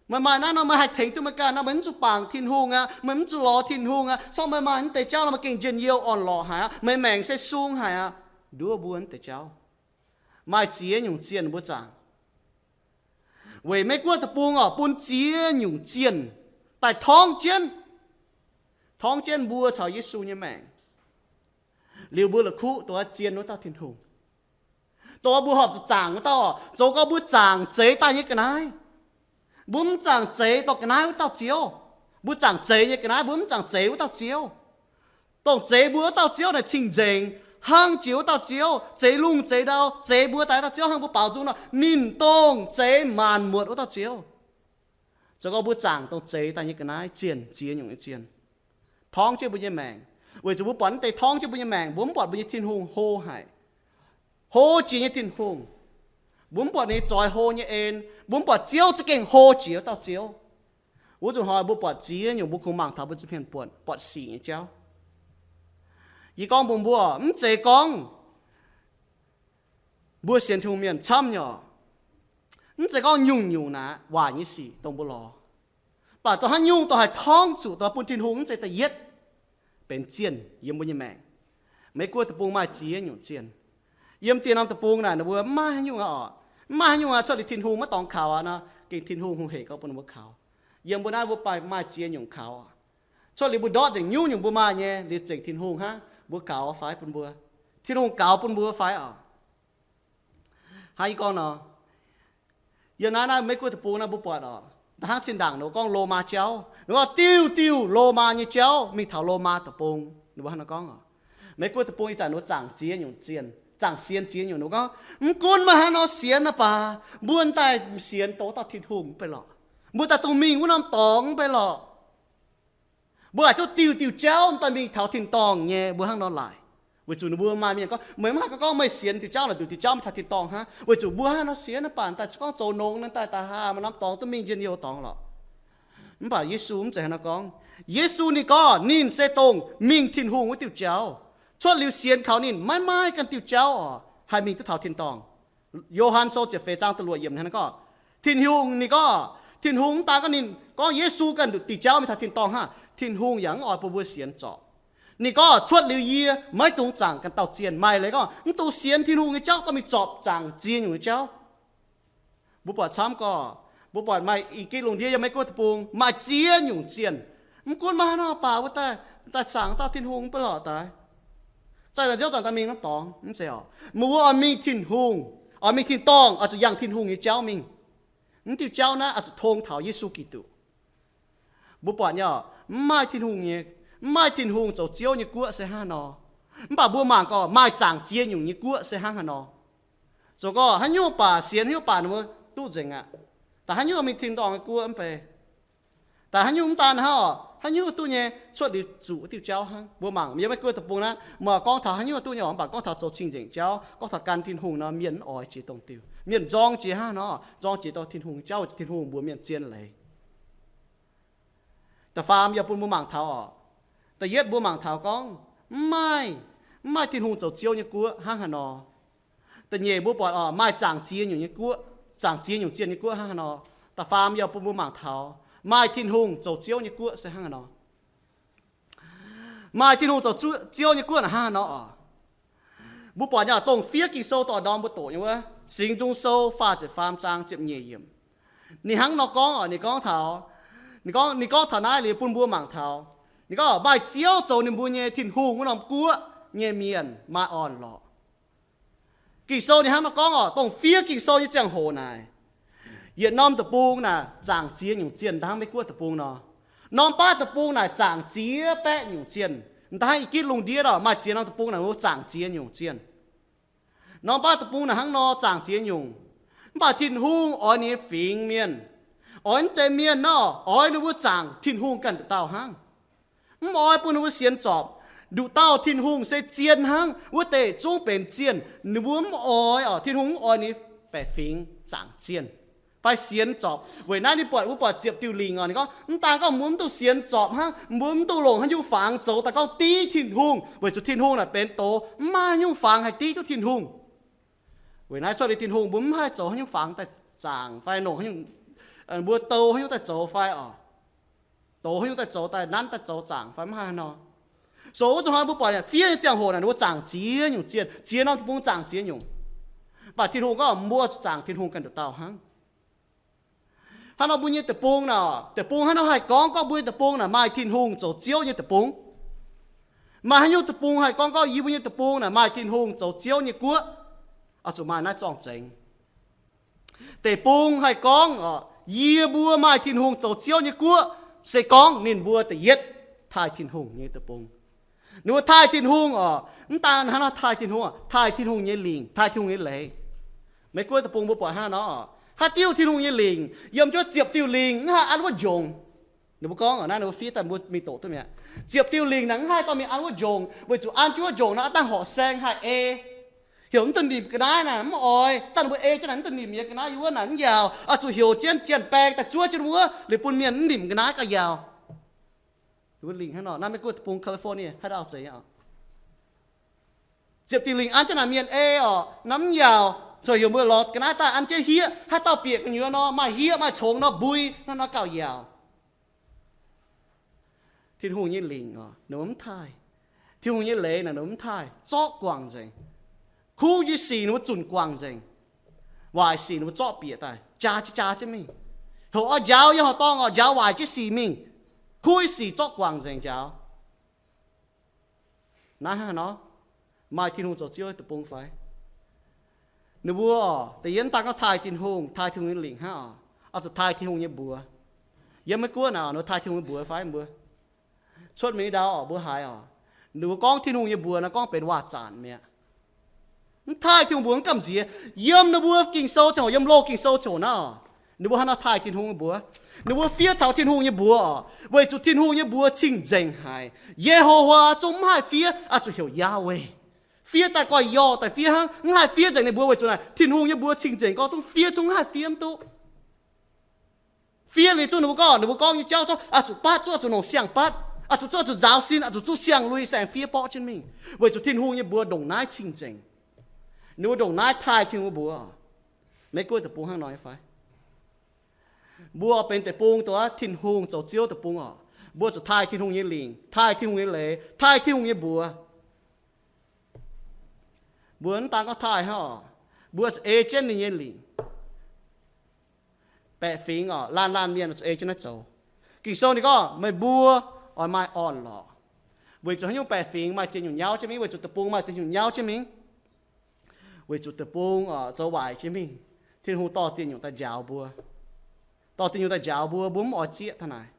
Meih maaih naaiv nor meih haih tengx duqv meih ganh nor, meih mv zuqc bangc Tin-Hungh aqv, meih mv zuqc lorz Tin-Hungh aqv. Sorng meih maaih naaiv deix jauv nor meih gengh njien-youh orn-lorqc haic aqv, meih maengc se sung haic aqv. Nduov mbuo naaiv deix jauv. Maaih ziex nyungc zienh mbuo zaangc. Weic Meiv Guoqv deic-bung oc, bun ziex nyungc zienh daaih torngv jienv, torngv jienv mbuo caux Yesu nyei maengc. Liuz mbuo la'kuqv dongh zien wuov dauh Tin-Hungh. Dongh mbuo horpc zuqc zaangc wuov dauh oc, zoux gorngv mbuo zaangc zeix daaih nyei ga'naaiv. Mbuo mv zaangc zeix dongh ga'naaiv wuov dauh Ziouv. Mbuo zaangc zeix nyei ga'naaiv, mbuo mv zaangc zeix wuov dauh Ziouv. Dongh zeix mbuo wuov dauh Ziouv naaic cing-nzengc, hnangv jiex wuov dauh Ziouv, zeix lungh zeix ndau, zeix mbuo daaih wuov dauh Ziouv hnangv mbuo baaux nzung nor, ninh dongh zeix maanc muotc wuov dauh Ziouv. Zoux gorngv mbuo zaangc dongh zeix daaih nyei ga'naaiv zienh, ziex nyungc nyei zienh, torngv jienv mbuo nyei maengc. Weic zuqc mbuo buatc naaiv deix torngv jienv mbuo nyei maengc, mbuo mv buatc mbuo nyei Tin-Hungh hlo haic, hlo jiex nyei Tin-Hungh. Mbuo mv buatc ninh zoix hlo nyei en. Mbuo mv buatc Ziouv za'gengh hlo jiex dauh Ziouv. Wuov zuqc hnoi mbuo buatc ziex nyungc, mbuo kungx mangc taux mbuo zuqc mienh buatc, buatc sic nyei jauv. Yie gorngv mbuox mbuo, mv zeiz gorngv mbuo sienx Tin-Hungh mienh camv nyei oc, mv zeiz gorngv nyungc-nyungc naaic waaic nyei sic dongh mbuo lorz. Mv baac dongh haaix nyungc dongh haih torngv zuqc dongh bun Tin-Hungh, mv zeiz da'yietv benx zienh yiem mbuo nyei maengc. Meiv Guoqv deic-bung maaih ziex nyungc zienh. Yiem dieh norm deic-bung naaic ninh mbuo mv maaih haaix nyungc aqv oc. Mv maaih haaix nyungc aqv, cuotv liuz Tin-Hungh maiv dorngx kaux aqv nor, gengh Tin-Hungh hungh heic gorngv bun ninh mbuo kaux. Yiem mbuo naaiv mbuo maaih ziex nyungc kaux oc. Cuotv liuz mbuo ndortv nzengc nyungc-nyungc mbuo maaih nyei liuz, zengc Tin-Hungh hnangv mbuo kaux fai bun mbuo, Tin-Hungh gaux bun mbuo fai oc. Hnangv yie gorngv nor, yiem naaiv naaiv Meiv Guoqv deic-bung naaiv mbuo buatc oc, hnangv zinh ndaangc ninh mbuo gorngv Lomaa jauv, ninh mbuo gorngv diuh diuh Lomaa nyei jauv mingh taux Lomaa deic-bung. Ninh mbuo hnangv nor gorngv oc. Meiv Guoqv deic-bung ih zanc ninh mbuo zaangc ziex nyungc zienh, zaangc sienx ziex nyungc. Ninh mbuo gorngv, mv gunv maaih hnangv nor sienx naaiv baac, mbuo daaih sienx doz dauh Tin-Hungh mv bei lorqc. Mbuo daaih dungx mingh wuov norm dorngx mv bei lorqc. Mbuo aengx duqv diuh diuh jauv daaih mingh taux tin-dorngh nyei, mbuo hnangv nor laaic. Weic zuqc ninh mbuo maaih mienh gorngv, meih mv haih gorngv meih sienx diuh jauv naaic nduqc diuh jauv mingh taux tin-dorngh hnangv. Weic zuqc mbuo hnangv nor sienx naaiv baac daaih gorngv zoux nongx naaiv daaih, daaih haaix maaih norm dorngx duqv mingh njien-youh dorngx lorqc. Mv baac Yesu mv zeiz hnangv nor gorngv. Yesu ninh gorngv ninh se dongh mingh Tin-Hungh wuov diuh jauv. Cuotv liuz sienx kaux ninh maiv maaih ganh diuh jauv oc haih mingh duqv taux tin-dorngh. Yo^han Sou ziepc feix zaang da'luoqc yiemc hnangv nor gorngv, Tin-Hungh ninh gorngv, Tin-Hungh mv daan gorngv ninh gorngv Yesu ganh nduqc diuh jauv mingh taux tin-dorngh hnangv, Tin-Hungh yaac mv oix bun mbuo sienx zorpc. Ninh gorngv, cuotv liuz yie maiv dungx zaangc ganh dauh zienh. Maaih leiz gorngv mv dungx sienx Tin-Hungh nyei jauv dorh mingh zorpc zaangc ziex nyungc nyei jauv. Mbuo buatc camv gorngv, mbuo buatc maaih ih gitv lungh ndiev yiem Meiv Guoqv deic-bung maaih ziex nyungc zienh. Mv gunv maaih haaix nor baac wuov daaih, daaih zaangc dauh Tin-Hungh mv bei lorqc daaih. Zaangc dauh Ziouv, zaangc dauh mingh norm dorngx, mv zeiz oc. Meih mbuo oix mingh Tin-Hungh, oix mingh tin-dorngh, oix zuqc yangh Tin-Hungh nyei jauv mingh. Mv diuh jauv naaiv oix zuqc tong taux Yesu Giduc. Mbuo buatc nyei oc, mv maaih Tin-Hungh nyei, mv maaih Tin-Hungh zoux Ziouv nyei guoqv se hnangv haaix nor. Mv baac mbuo mangc gorngv maaih zaangc ziex nyungc nyei guoqv se hnangv haaix nor. Zoux gorngv haaix nyungc baac sienx haaix nyungc baac ninh mbuo duqv nzengc aqv. Daaih haaix nyungc mingh tin-dorngh nyei guoqv mv bei. Daaih haaix nyungc mv daan hnangv oc, haaix nyungc duqv nyei, cuotv liuz zuqc diuh jauv hnangv. Mbuo mangc yiem Meiv Guoqv deic-bung naaiv, mv baac gorngv taux haaix nyungc duqv nyei oc, mv baac gorngv taux zoux cing-nzengc jauv, gorngv taux gan Tin-Hungh nor, mienh mv oix jiex dongh diuh, mienh nzorng jiex hnangv nor, nzorng jiex dongh Tin-Hungh jauv, Tin-Hungh mbuox mienh zien leiz. Da'faam yaac bun mbuo mangc taux oc. Da'yietv mbuo mangc taux gorngv, mv maaih, mv maaih Tin-Hungh zoux Ziouv nyei guoqv hnangv haaix nor. Da'nyeic mbuo buatc oc, maaih zaangc ziex nyungc nyei guoqv, zaangc ziex nyungc zienh nyei guoqv hnangv haaix nor. Da'faam yaac bun mbuo mangc taux maaih Tin-Hungh zoux Ziouv nyei guoqv se hnangv haaix nor. Maaih Tin-Hungh zoux Ziouv nyei guoqv naaic hnangv haaix nor oc. Mbuo buatc nyei oc, dongh fiev Ging-Sou dorh norm mbuo doqc nyei wuov, Singx Nzung Sou faah ziepc faam zaang ziepc nyeic yiemc. Ninh hnangv nor gorngv oc, ninh gorngv taux, ninh gorngv, ninh gorngv taux naaiv liuz bun mbuo mangc taux. Ninh gorngv maaih Ziouv zoux ninh mbuo nyei Tin-Hungh wuov norm guoqv nyei mienh maaih orn-lorqc. Ging-Sou ninh hnangv nor gorngv oc, dongh fiev Ging-Sou nyei ziangh hoc naaic, yietc norm deic-bung naaic zaangc ziex nyungc zienh, dangh Meiv Guoqv deic-bung nor. Norm baav deic-bung naaic zaangc ziex baeqv nyungc zienh. Dangh i gitv lungh ndiev oc, maaih ziex norm deic-bung naaic mbuo zaangc ziex nyungc zienh. Norm baav deic-bung naaic hnangv nor zaangc ziex nyungc. Mv baac Tin-Hungh oix ninh nyei fingx mienh, oix naaiv deix mienh nor, oix ninh mbuo zaangc Tin-Hungh ganh nduqc dauh hnangv. Mv oix bun ninh mbuo sienx zorpc. Nduqc dauh Tin-Hungh se zien hnangv, wuov deix zungv benx zienh. Ninh mbuo mv oix oc, Tin-Hungh mv oix ninh baeqc fingx zaangc zienh fai sienx zorpc. Weic naaiv ninh buatc, mbuo buatc ziepc diuh lingc oc, ninh gorngv mv daan gorngv mbuo mv duqv sienx zorpc hnangv, mbuo mv duqv longc haaix nyungc fangx zoux daaih gorngv div Tin-Hungh, weic zuqc Tin-Hungh naaic benx doz, mv maaih haaix nyungc fangx haih div duqv Tin-Hungh. Weic naaiv cuotv liuz Tin-Hungh mbuo mv haih zoux haaix nyungc fangx daaih zaangc fai longc haaix nyungc, mbuo douz haaix nyungc daaih zoux fai oc, douz haaix nyungc daaih zoux daaih nanv daaih zoux zaangc fai mv haih nor. So wuov zuqc hnoi mbuo buatc fiev nyei ziangh hoc naaic ninh mbuo zaangc ziex nyungc zienh, ziex norm deic-bung zaangc ziex nyungc. Mv baac Tin-Hungh gorngv mbuo zaangc Tin-Hungh ganh nduqc dauh hnangv. Hnangv nor mbuo nyei deic-bung naaic, deic-bung hnangv nor haih gorngv gorngv mbuo nyei deic-bung naaic maaih Tin-Hungh zoux Ziouv nyei deic-bung? Maaih haaix nyungc deic-bung haih gorngv gorngv yie mbuo nyei deic-bung naaic maaih Tin-Hungh zoux Ziouv nyei guoqv? Oix zuqc maaih naaiv zorng-zengx. Deic-bung haih gorngv oc, yie mbuo maaih Tin-Hungh zoux Ziouv nyei guoqv, se gorngv ninh mbuo da'yietv taaih Tin-Hungh nyei deic-bung. Ninh mbuo taaih Tin-Hungh oc, mv daan hnangv nor taaih Tin-Hungh, taaih Tin-Hungh nyei lingc, taaih Tin-Hungh nyei leiz. Meiv Guoqv deic-bung mbuo buatc hnangv nor oc, Haaix diuh Tin-Hungh nyei lingc, yiem jienv ziepc diuh lingc mv haih an wuov njongc. Ninh mbuo gorngv naaiv, ninh mbuo fiev daaih mbuo mingh doqc duqv mi'aqv. Ziepc diuh lingc naaic mv haih dorh mingh an wuov njongc, weic zuqc an jienv wuov njongc naaic aav dangh horqc saeng haih ei. Heuc mv duqv nimc ga'naaiv naaic mv oix, dangh ninh mbuo ei jienv naaic mv duqv nimc nyei ga'naaiv yiem wuov naaic mv yaauc, oix zuqc heuc jienv janx-baeng daaih zuov jienv wuov, liuz bun mienh mv nimc ga'naaiv gauh yaauc. Wuov lingc hnangv nor, naaiv Meiv-Guoqv deic-bung California haaix dauh zeiz oc. Ziepc diuh lingc an jienv naaic mienh ei oc, naaiv mv yaauc, zoux heuc mbuo lorz ga'naaiv daaih an jienv hieqv, haaix dauh bieqc gu'nyuoz nor maaih hieqv maaih congx nor mbui, naaiv nor gauh yaauc. Tin-Hungh nyei lingc oc, ninh mbuo mv taaih. Tin-Hungh nyei leiz naaic ninh mbuo mv taaih, zorqv guangc nzengc. Kuv nyei sic ninh mbuo zunc guangc nzengc. Waaic sic ninh mbuo zorqv bieqc daaih, jaa jaa jaa jienv mingh. Heuc oix njaaux yiem horqc dorngh oc, njaaux waaic jienv sic mingh. Kuv nyei sic zorqv guangc nzengc njaaux. Naaiv hnangv haaix nor? Maaih Tin-Hungh zoux Ziouv deic-bung fai? Ninh mbuo oc, da'yietv daaih gorngv taaih Tin-Hungh, taaih Tin-Hungh nyei lingc hnangv oc, oix zuqc taaih Tin-Hungh nyei mbuox. Yiem Meiv-Guoqv naaic ninh mbuo taaih Tin-Hungh nyei mbuox fai mv mbuo? Cuotv mingh i ndau oc, mbuo haiz oc, ninh mbuo gorngv Tin-Hungh nyei mbuox naaiv gorngv benx waac-zanc mi'aqv. Mv taaih Tin-Hungh mbuox mv gamh nziex. Yiem ninh mbuo Ging-Sou ziangh hoc, yiem loz Ging-Sou ziangh hoc naaiv oc, ninh mbuo hnangv nor taaih Tin-Hungh nyei mbuox. Ninh mbuo fiev taux Tin-Hungh nyei mbuox oc, weic zuqc Tin-Hungh nyei mbuox cing-nzengc haic. Ye^ho^waa zungv mv haih fiev, oix zuqc heuc Yahweh. Fiev daaih guai-yorqv daaih fiev hnangv, mv haih fiev nzengc ninh mbuox, weic zuqc naaic Tin-Hungh nyei mbuox cing-nzengc, gorngv zungv fiev zungv mv haih fiev mv duqv. Fiev liuz zungv ninh mbuo gorngv, ninh mbuo gorngv nyei jauv zungv oix zuqc batv, zungv oix zuqc longc siang-batv, oix zuqc, zungv oix zuqc nzaaux sin, oix zuqc zungv siang-lui saeng-fiev borqv jienv mingh, weic zuqc Tin-Hungh nyei mbuox ndongc naaiv cing-nzengc. Ninh mbuo ndongc naaiv taaih Tin-Hungh mbuox. Meiv-Guoqv deic-bung hnangv nor nyei fai? Mbuo benx deic-bung, dongh Tin-Hungh zoux Ziouv deic-bung oc, mbuo zuqc taaih Tin-Hungh nyei lingc, taaih Tin-Hungh nyei leiz, taaih Tin-Hungh nyei mbuox. Mbuo mv daan gorngv taaih hnangv oc, mbuo zuqc ei jienv ninh nyei lingc. Baeqc fingx oc, laanh laanh mienh zuqc ei jienv naaiv zoux. Ging-Sou ninh gorngv meih mbuo oix maaih orn-lorqc. Weic zuqc haaix nyungc baeqc fingx maaih ziex nyungc nyauv jienv mingh? Weic zuqc deic-bung maaih ziex nyungc nyauv jienv mingh. Weic zuqc deic-bung oc zoux waaic jienv mingh, Tin-Hungh dorh ziex nyungc daaih njaaux mbuo. Dorh ziex nyungc daaih njaaux mbuo, mbuo mv oix zieqv taux naaic.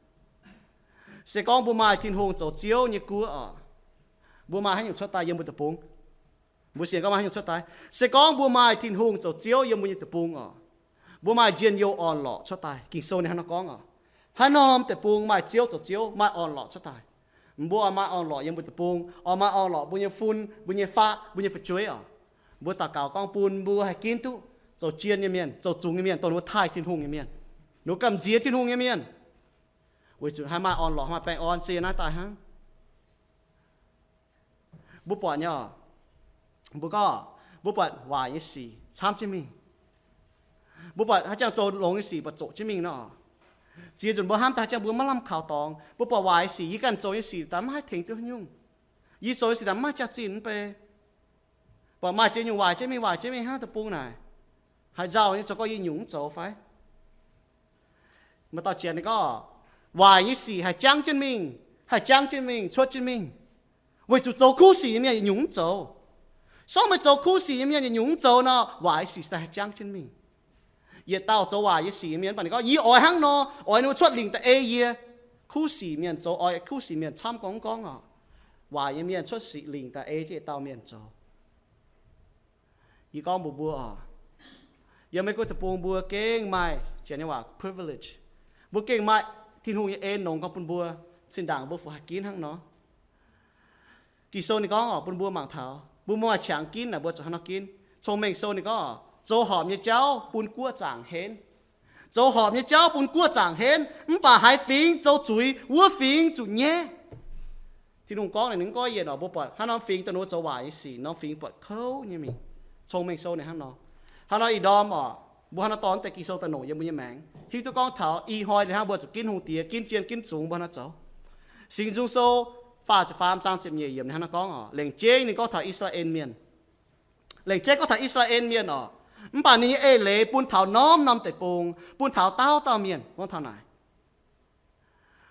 Se gorngv mbuo maaih Tin-Hungh zoux Ziouv nyei guoqv oc, mbuo maaih haaix nyungc cuotv daaih yiem mbuo deic-bung? Mbuo sienx gorngv maaih haaix nyungc cuotv daaih? Se gorngv mbuo maaih Tin-Hungh zoux Ziouv yiem mbuo nyei deic-bung oc, mbuo maaih njien-youh orn-lorqc cuotv daaih. Ging-Sou ninh hnangv nor gorngv oc, haaix norm deic-bung maaih Ziouv zoux Ziouv, maaih orn-lorqc cuotv daaih. Mbuo oix maaih orn-lorqc yiem mbuo deic-bung, oix maaih orn-lorqc mbuo nyei fun, mbuo nyei faqv, mbuo nyei fu'jueiv oc. Mbuo daux gaux gorngv bun mbuo haih ginv duqv zoux jien nyei mienh, zoux zungx nyei mienh, dongh ninh mbuo taaih Tin-Hungh nyei mienh, ninh mbuo gamh nziex Tin-Hungh nyei mienh. Weic zuqc haih maaih orn-lorqc, maaih baengh orn se naaiv daaih hnangv. Mbuo buatc nyei oc, mbuo gorngv, mbuo buatc waaic nyei sic camv jienv mingh. Mbuo buatc haaix jangx zoux longx nyei sic buatc zoqc jienv mingh nor. Ziex nzunc mbuo hnamv daaih haaix jangx mbuo maiv lamh kaux dorngx. Mbuo buatc waaic nyei sic, yie ganh zoux nyei sic daaih maiv haih tengx duqv haaix nyungc. Yie zoux nyei sic daaih maiv jaax-zinh mv bei. Buatc maaih ziex nyungc waaic jienv mingh, waaic jienv mingh hnangv deic-bung naaic. Haaix nzauh nyei zoux gorngv yie nyungc mv zoux fai? Maaih dauh janx ninh gorngv, waaic nyei sic haih jangv jienv mingh, haih jangv jienv mingh, cuotv jienv mingh, weic zuqc zoux kuv sic nyei mienh yietc nyungc mv zoux. Sortv meih zoux kuv sic nyei mienh yietc nyungc mv zoux nor, waaic nyei sic daaih haih jangv jienv mingh. Yietc dauh zoux waaic nyei sic nyei mienh, mv baac ninh gorngv, yie oix hnangv nor, oix ninh mbuo cuotv lingc daaih ei yie. Kuv sic mienh zoux, oix kuv sic mienh camv gorngv mv gorngv oc. Waaic nyei mienh cuotv sic lingc daaih ei jienv yietc dauh mienh zoux. Yie gorngv mbuox mbuo oc, yiem Meiv-Guoqv deic-bung mbuo gengh maaih janx nyei waac privilege. Mbuo gengh maaih Tin-Hungh nyei en longx gorngv bun mbuo, zinh ndaangc mbuo fu haih ginv hnangv nor. Ging-Sou ninh gorngv oc, bun mbuo mangc taux mbuo maaih qangx ginv naaic, mbuo zuqc hnangv nor ginv. Cong-Mengh Sou ninh gorngv, zoux horpc nyei jauv bun guoqv zaangc henv. Zoux horpc nyei jauv bun guoqv zaangc henv, mv baac haaix fingx zoux zuiz, wuov fingx zuqc nyaiv. Tin-Hungh gorngv naaic ninh mv goiv yienc oc. Mbuo buatc haaix norm fingx dongh ninh mbuo zoux waaic nyei sic, norm fingx buatc kouv nyei mingh. Cong-Mengh Sou ninh hnangv nor. Hnangv nor ih ndorm oc, mbuo hnangv nor dorh deix Ging-Sou daaih longc yiem mbuo nyei maengc, hiuv duqv gorngv taux ih hnoi ninh hnangv mbuo zuqc ginv hungh diex, ginv jien, ginv zungx, mbuo hnangv nor zoux. Singx Nzung Sou faah ziepc faam zaang ziepc nyeic yiemc ninh hnangv nor gorngv oc. Lengc jeiv ninh gorngv taux I^saa^laa^en Mienh. Lengc jeiv gorngv taux I^saa^laa^en Mienh oc. Mv baac ninh nyei eix leiz bun taux norm-norm deic-bung, bun taux dauh dauh mienh. Gorngv taux naaic,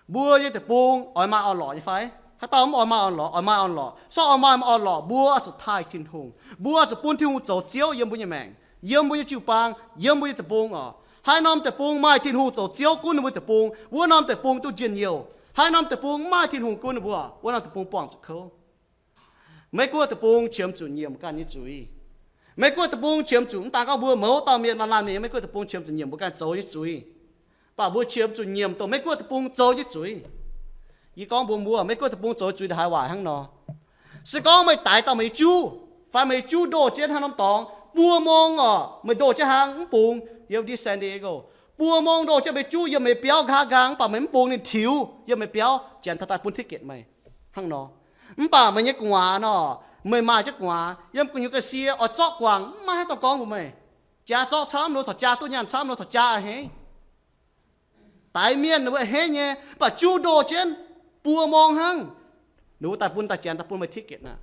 mbuo nyei deic-bung oix maaih orn-lorqc nyei fai? Haaix dauh mv oix maaih orn-lorqc? Oix maaih orn-lorqc. Sortv oix maaih orn-lorqc, mbuo oix zuqc taaih Tin-Hungh. Mbuo oix zuqc bun Tin-Hungh zoux Ziouv yiem mbuo nyei maengc, yiem mbuo nyei jiu-baang, yiem mbuo nyei deic-bung oc. Haaix norm deic-bung maaih Tin-Hungh zoux Ziouv gunv ninh mbuo deic-bung, wuov norm deic-bung duqv njien-youh. Haaix norm deic-bung mv maaih Tin-Hungh gunv ninh mbuo, wuov norm deic-bung buangh zuqc kouv. Meiv-Guoqv deic-bung qiemx zuqc nyiemc ganh nyei zuiz. Meiv Guoqv deic-bung qiemx zuqc, mv daan gorngv mbuo mouz dauh mienh, maaih laanh mienh, Meiv Guoqv deic-bung qiemx zuqc nyiemc mbuo ganh zoux nyei zuiz, mv baac mbuo qiemx zuqc nyiemc dongh Meiv Guoqv deic-bung zoux nyei zuiz. Yie gorngv mbuox mbuo, Meiv Guoqv deic-bung zoux zuiz ndongc haaix waaic hnangv nor. Se gorngv meih daix dauh meih juv, fai meih juv ndoh jienv haaix norm dorngx, buo mong oc, meih ndoh jienv hlang mv bungx, yiem ndiev San Diego, buo mong ndoh jienv meih juv yiem meih biauv nqa'haav nqaang, mv baac meih mv bungx ninh tiux yiem meih biauv, janx taux daaih bun ticket meih hnangv nor. Mv baac meih nyei gu'nguaaz nor, meih maaih jienv gu'nguaaz, yiem gu'nyuoz ga'sie oix zorqv guangc, mv maaih haaix dauh gorngv mbuox meih. Jaa zorqv camv nor corc jaa duqv nyaanh, camv nor corc jaa a'hneiv. Daix mienh ninh mbuo a'hneiv nyei, mv baac juv ndoh jienv buo mong hnangv, ninh mbuo daaih bun, daaih janx daaih bun meih ticket aqv.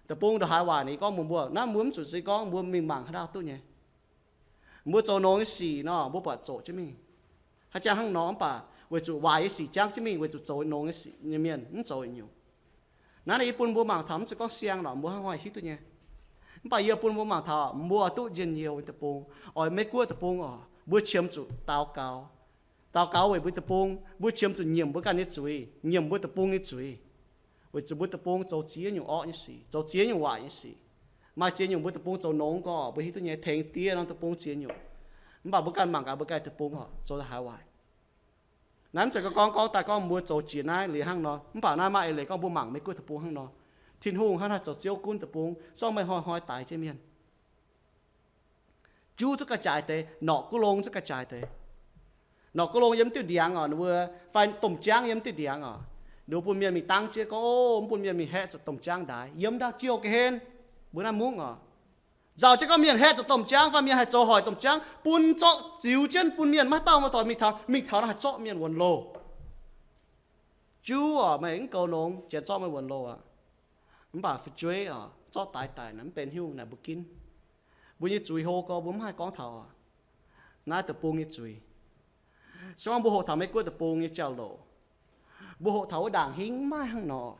Deic-bung ndongc haaix waaic ninh gorngv mbuox mbuo, naaiv mbuo mv zuqc se gorngv mbuo mingh mangc haaix dauh duqv nyei. Mbuo zoux nongx nyei sic nor, mbuo buatc zoqc jienv mingh. Haaix jangx hnangv nor, mv baac weic zuqc waaic nyei sic jangv jienv mingh, weic zuqc zoux nongx nyei sic nyei mienh mv zoux nyungc. Naaiv yie bun mbuo mangc taux, mv zeiz gorngv siang lorqc, mbuo hnangv haaix hiuv duqv nyei. Mv baac yie bun mbuo mangc taux mbuo oix duqv njien-youh deic-bung, oix Meiv Guoqv deic-bung oc, mbuo qiemx zuqc daux gaux. Daux gaux weic mbuo deic-bung, mbuo qiemx zuqc nyiemc mbuo ganh nyei zuiz, nyiemc mbuo deic-bung nyei zuiz. Weic zuqc mbuo deic-bung zoux ziex nyungc orqv nyei sic, zoux ziex nyungc waaic nyei sic. Maaih ziex nyungc mbuo deic-bung zoux nongx gorqv, mbuo hiuv duqv nyei, tengx diev norm deic-bung ziex nyungc. Mv baac mbuo ganh mangc gaax mbuo ganh deic-bung oc, zoux haaix waaic. Naaiv mv zeiz gorngv, gorngv daaih gorngv mbuo zoux jiex naaiv liuz hnangv nor, mv baac naaiv maaih eix leiz gorngv mbuo mangc Meiv Guoqv deic-bung hnangv nor. Tin-Hungh hnangv naaiv zoux Ziouv gunv deic-bung, zorqv meih hnoi hnoi daix jienv mienh. Juv zungv ga'jaaix deix, norqc guv long zungv ga'jaaix deix. Norqc guv long yiem diuh ndiangx oc, ninh mbuo, fai domh jaangv yiem diuh ndiangx oc, ninh mbuo bun mienh mingh dangv jienv gorngv, o, mv bun mienh mingh haeqv zuqc domh jaangv ndaix, yiem ndau jiouh ga'hlen. Mbuo naaiv mungv oc, nzauh jienv gorngv mienh haeqv zuqc domh jaangv fai mienh haih zoux hoic domh jaangv, bun zorqv ziux jienv bun mienh maiv dauh maiv dauh mingh taux, mingh taux naaiv haih zorqv mienh wuonx loh. Juv oc, meih mv goux nongx, janx zorqv meih wuonx loh aqv. Mv baac fu'jueiv oc, zorqv daix daic naaic mv benx haaix nyungc naaic mbuo ginv. Mbuo nyei zuiz hlo gorx mbuo mv haih gorngv taux oc. Naaiv deic-bung nyei zuiz. Se gorngv mbuo hoqc taux Meiv Guoqv deic-bung nyei jauv-louc, mbuo hoqc taux wuov ndaangc hingv maiv hnangv nor.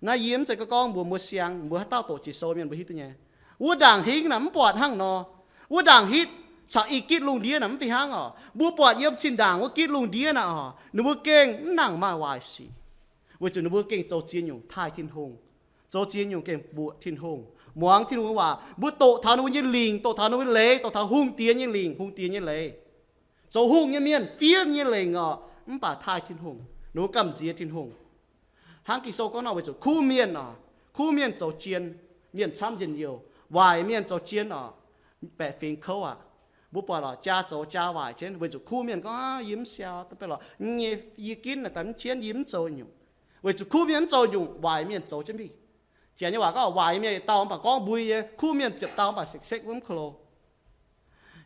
Naaiv yie mv zeiz gorngv mbuox mbuo siang, mbuo haaix dauh doqc Ging-Sou mienh mbuo hiuv duqv nyei. Wuov ndaangc hingv naaic mv buatc hnangv nor. Wuov ndaangc hitv caux ih gitv lungh ndiev naaic mv fih hnangv oc. Mbuo buatc yiem zinh ndaangc wuov gitv lungh ndiev naaic oc, ninh mbuo gengh mv nangc maaih waaic sic, weic zuqc ninh mbuo gengh zoux ziex nyungc taaih Tin-Hungh, zoux ziex nyungc gengh mbuoqc Tin-Hungh, muangx Tin-Hungh nyei waac. Mbuo doqc taux ninh mbuo nyei lingc, doqc taux ninh mbuo nyei leiz, doqc taux hungh diex nyei lingc, hungh diex nyei leiz, zoux hungh nyei mienh fiev nyei lengc oc, mv baac taaih Tin-Hungh, ninh mbuo gamh nziex Tin-Hungh. Hnangv Ging-Sou gorngv nor, weic zuqc kuv mienh oc, kuv mienh zoux jien, mienh camv njien-youh. Waaic mienh zoux jien oc, baeqc fingx kouv aqv. Mbuo buatc oc, jaa zoux jaa waaic jienv, weic zuqc kuv mienh gorngv, yie mv siau, da'beiv lorqc, yie ginv naaic daaih mv jienv, yie mv zoux nyungc. Weic zuqc kuv mienh mv zoux nyungc, waaic mienh zoux jienv mingh. Janx nyei waac gorngv, waaic mienh dauh mv baac gorngv mbuo nyei, kuv mienh ziepc dauh mv baac sekv-sekv wuov mv ko lo.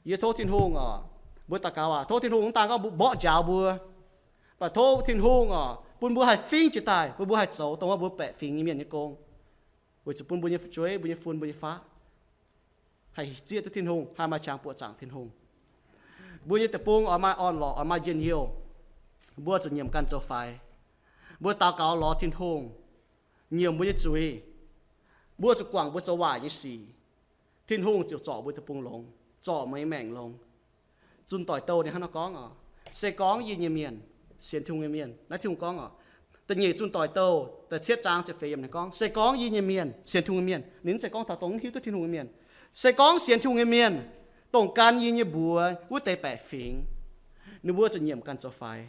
Yie tov Tin-Hungh oc, mbuo daux gaux aac, tov Tin-Hungh mv daan gorngv mbuo mborqv njaaux mbuo, mv baac tov Tin-Hungh oc, bun mbuo haih fingx jiez daaih, bun mbuo haih zoux dongh wuov mbuo baeqc fingx nyei mienh nyei gong, weic zuqc bun mbuo nyei fu'jueiv, mbuo nyei fun, mbuo nyei faqv haih zieqv duqv Tin-Hungh, haih maaih qangx buoqc zaangc Tin-Hungh. Mbuo nyei deic-bung oix maaih orn-lorqc, oix maaih njien-youh, mbuo zuqc nyiemc ganh zoux faix. Mbuo daux gaux lorz Tin-Hungh, nyiemc mbuo nyei zuiz. Mbuo zuqc guangc mbuo zoux waaic nyei sic, Tin-Hungh ziouc zorc mbuo deic-bung longx, zorc meih nyei maengc longx. Zunh Doic Douh ninh hnangv nor gorngv oc, se gorngv yie nyei mienh, sienx Tin-Hungh nyei mienh, naaiv Tin-Hungh gorngv oc, da'nyeic Zunh Doic Douh da'cietv zaang ziepc feix yiemc ninh gorngv, se gorngv yie nyei mienh, sienx Tin-Hungh nyei mienh, ninh mv zeiz gorngv taux dongh mv hiuv duqv Tin-Hungh nyei mienh, se gorngv sienx Tin-Hungh nyei mienh, dongh gan yie nyei mbuox wuov deix baeqc fingx, ninh mbuo zuqc nyiemc ganh zoux faix.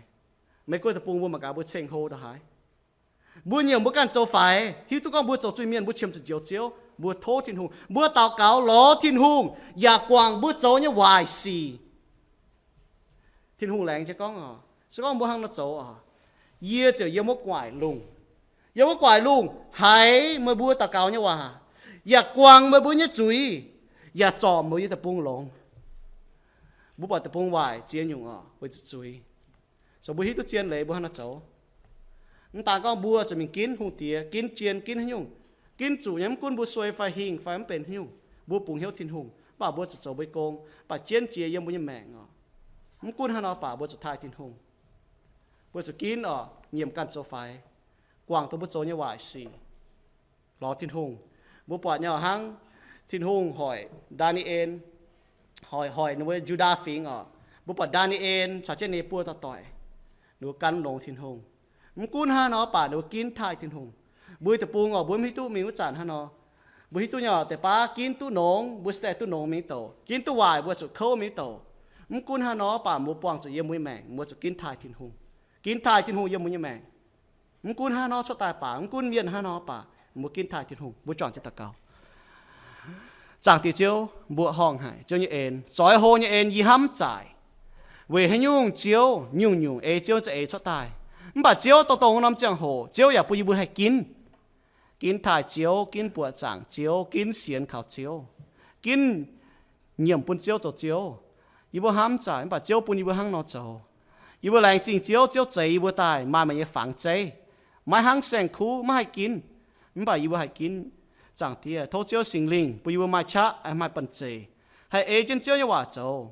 Meih guoqv deic-bung mbuo mangc gaax mbuo ceng-hlo ndongc haaix. Mbuo nyiemc mbuo ganh zoux faix, hiuv duqv gorngv mbuo zoux zuiz-mienh, mbuo qiemx zuqc njoux Ziouv, mbuo tov Tin-Hungh, mbuo daux gaux lorz Tin-Hungh yaac guangc mbuo zoux nyei waaic sic. Tin-Hungh laengz jienv gorngv oc, se gorngv mbuo hnangv nor zoux oc, yie ziouc yiem wuov gu'nguaaic lungh, yiem wuov gu'nguaaic lungh haiz meih mbuo daux gaux nyei waac, yaac guangc meih mbuo nyei zuiz, yaac zorc meih mbuo nyei deic-bung longx. Mbuo buatc deic-bung waaic ziex nyungc oc, weic zuqc zuiz. So mbuo hiuv duqv zien leiz mbuo hnangv nor zoux. Mv daan gorngv mbuo zuqc mingh ginv hungh diex, ginv jien, ginv haaix nyungc, ginv zuqc nyei, mv gunv mbuo suei fai hingh fai mv benx haaix nyungc, mbuo bungx hnyouv Tin-Hungh, mv baac mbuo zuqc zoux mbuo nyei gong, mv baac jienv jiex yiem mbuo nyei maengc oc. Mv gunv haaix nor baac mbuo zuqc taaih Tin-Hungh. Mbuo zuqc ginv oc, nyiemc ganh zoux faix, guangc dongh mbuo zoux nyei waaic sic, lorz Tin-Hungh. Mbuo buatc nyei oc hnangv Tin-Hungh hoic Ndaa^ni^en, hoic, hoic ninh mbuo Yu^ndaa Fingx oc. Mbuo buatc Ndaa^ni^en caux jienv ninh nyei buo dauh doic, ninh mbuo gan longx Tin-Hungh. Mv gunv hnangv nor baac ninh mbuo ginv taaih Tin-Hungh. Mbuo deic-bung oc, mbuo mv hiuv duqv mingh wuov zanc hnangv nor, Mbuo hiuv duqv nyei deix baav ginv duqv nongx, mbuo se daaih duqv nongx mingh douc. Ginv duqv waaic, mbuo zuqc kouv mingh douc. Mv gunv haaix nor mv baac mbuo buangh zuqc yiem mbuo nyei maengc, mbuo zuqc ginv taaih Tin-Hungh. Ginv taaih Tin-Hungh yiem mbuo nyei maengc. Mv gunv haaix nor cuotv daaih baac, mv gunv mienh haaix nor baac, mbuo ginv taaih Tin-Hungh. Mbuo juangc jienv daux gaux. Zaangc Diex Ziouv, mbuo horngh haic Ziouv nyei en, zoix hlo nyei en yie hnamv zaaic. Weic haaix nyungc Ziouv nyungc-nyungc ei Ziouv za'eix cuotv daaih. Mv baac Ziouv dongh dongh norm ziangh hoc Ziouv yaac bun yie mbuo haih ginv. Ginv taaih Ziouv, ginv buoqc zaangc Ziouv, ginv sienx kaux Ziouv, ginv nyiemc bun Ziouv zoux Ziouv. Yie mbuo hnamv zaaic mv baac Ziouv bun yie mbuo hnangv nor zoux. Yie mbuo laengz zingh Ziouv, Ziouv zeix yie mbuo daaih maaih meih nyei fangx zeiv, maiv hnangv saeng-kuv maiv haih ginv. Mv baac yie mbuo haih ginv. Zaangc Diex, tov Ziouv Singx Lingh bun yie mbuo maaih qaqv, maaih banh zeic, haih ei jienv Ziouv nyei waac zoux.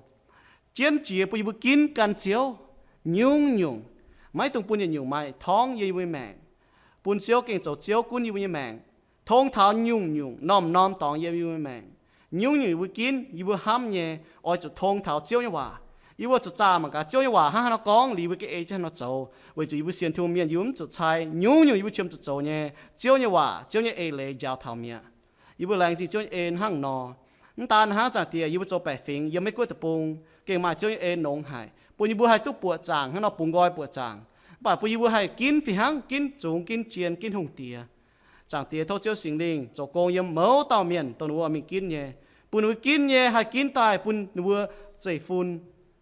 Jienv jiex bun yie mbuo ginv gan Ziouv. Nyungc-nyungc, maiv dungx bun yietc nyungc maaih torngv yie mbuo nyei maengc. Bun Ziouv gengh zoux Ziouv gunv yie mbuo nyei maengc. Tong taux nyungc-nyungc, norm-norm dorngx yiem yie mbuo nyei maengc. Nyungc-nyungc yie mbuo ginv, yie mbuo hnamv nyei, oix zuqc tong taux Ziouv nyei waac. Yie mbuo zuqc zaah mangc gaax Ziouv nyei waac hnangv haaix nor gorngv, liuz yie mbuo gengh ei jienv haaix nor zoux. Weic zuqc yie mbuo sienx Tin-Hungh mienh, yie mbuo mv zuqc cai nyungc-nyungc yie mbuo qiemx zuqc zoux nyei Ziouv nyei waac, Ziouv nyei eix leiz njaaux taux mi'aqv. Yie mbuo laengz zingh Ziouv nyei en hnangv nor. Mv daan hnangv, Zaangc Diex, yie mbuo zoux baeqc fingx yiem Meiv Guoqv deic-bung, gengh maaih Ziouv nyei en nongx haic, bun yie mbuo haih duqv buoqc zaangc hnangv nor, bungx nqoi buoqc zaangc. Mv baac bun yie mbuo haih ginv fih hnangv, ginv zungx, ginv jien, ginv hungh diex. Zaangc Diex, tov Ziouv Singx Lingh zoux gong yiem mouz dauh mienh dongh ninh mbuo mingh ginv nyei, bun ninh mbuo ginv nyei haih ginv daaih bun ninh mbuo zeiv-fun,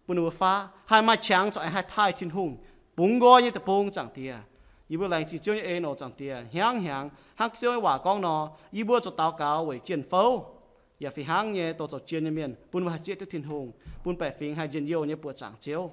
bun ninh mbuo faqv, haih maaih qangx corc haih taaih Tin-Hungh, bungx nqoi nyei deic-bung. Zaangc Diex, yie mbuo laengz zingh Ziouv nyei en oc. Zaangc Diex, hnyangx-hnyangx hnangv Ziouv nyei waac gorngv nor, yie mbuo zuqc daux gaux weic jien-fouv, yaac fih hnangv nyei dongh zoux jien nyei mienh, bun mbuo haih zieqv duqv Tin-Hungh, bun baeqc fingx haih njien-youh nyei buoqc zaangc Ziouv.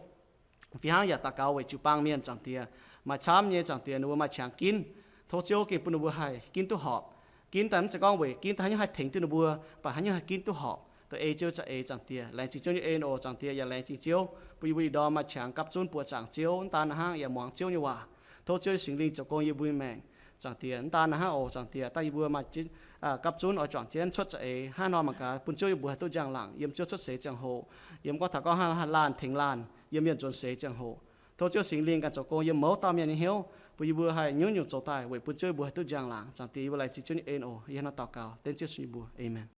Fih hnangv yaac daux gaux weic jiu-baang mienh. Zaangc Diex, maaih camv nyei, Zaangc Diex, ninh mbuo maaih qangx ginv. Tov Ziouv gengh bun ninh mbuo haih ginv duqv horpc. Ginv daaih mv zeiz gorngv weic ginv daaih haaix nyungc haih tengx duqv ninh mbuo, mv baac haaix nyungc haih ginv duqv horpc, dongh ei Ziouv za'eix. Zaangc Diex, laengz zingh Ziouv nyei en oc. Zaangc Diex, yaac laengz zingh Ziouv bun yie mbuo ih ndorm maaih qangx gapv zunv buoqc zaangc Ziouv, mv daan hnangv yaac muangx Ziouv nyei waac. Tov Ziouv nyei Singx Lingh zoux gong yiem mbuo nyei maengc. Zaangc Diex, mv daan hnangv oc. Zaangc Diex, daaih yie mbuo maaih gapv zunv oix juangc jienv cuotv za'eix, hnangv nor mangc gaax bun Ziouv yie mbuo haih duqv njang-laangc yiem Ziouv cuotv seix ziangh hoc. Yiem gorngv taux gorngv haih laanh tengx laanh yiem mienh nzuonx seix ziangh hoc. Tov Ziouv Singx Lingh ganh zoux gong yiem mouz dauh mienh nyei hnyouv, bun yie mbuo haih nyungc-nyungc zoux daaih weic bun Ziouv yie mbuo haih duqv njang-laangc. Zaangc Diex, yie mbuo laengz zingh Ziouv nyei en oc. Yie hnangv nor daux gaux dengv Ziouv Yesu nyei mbuox. Aamen.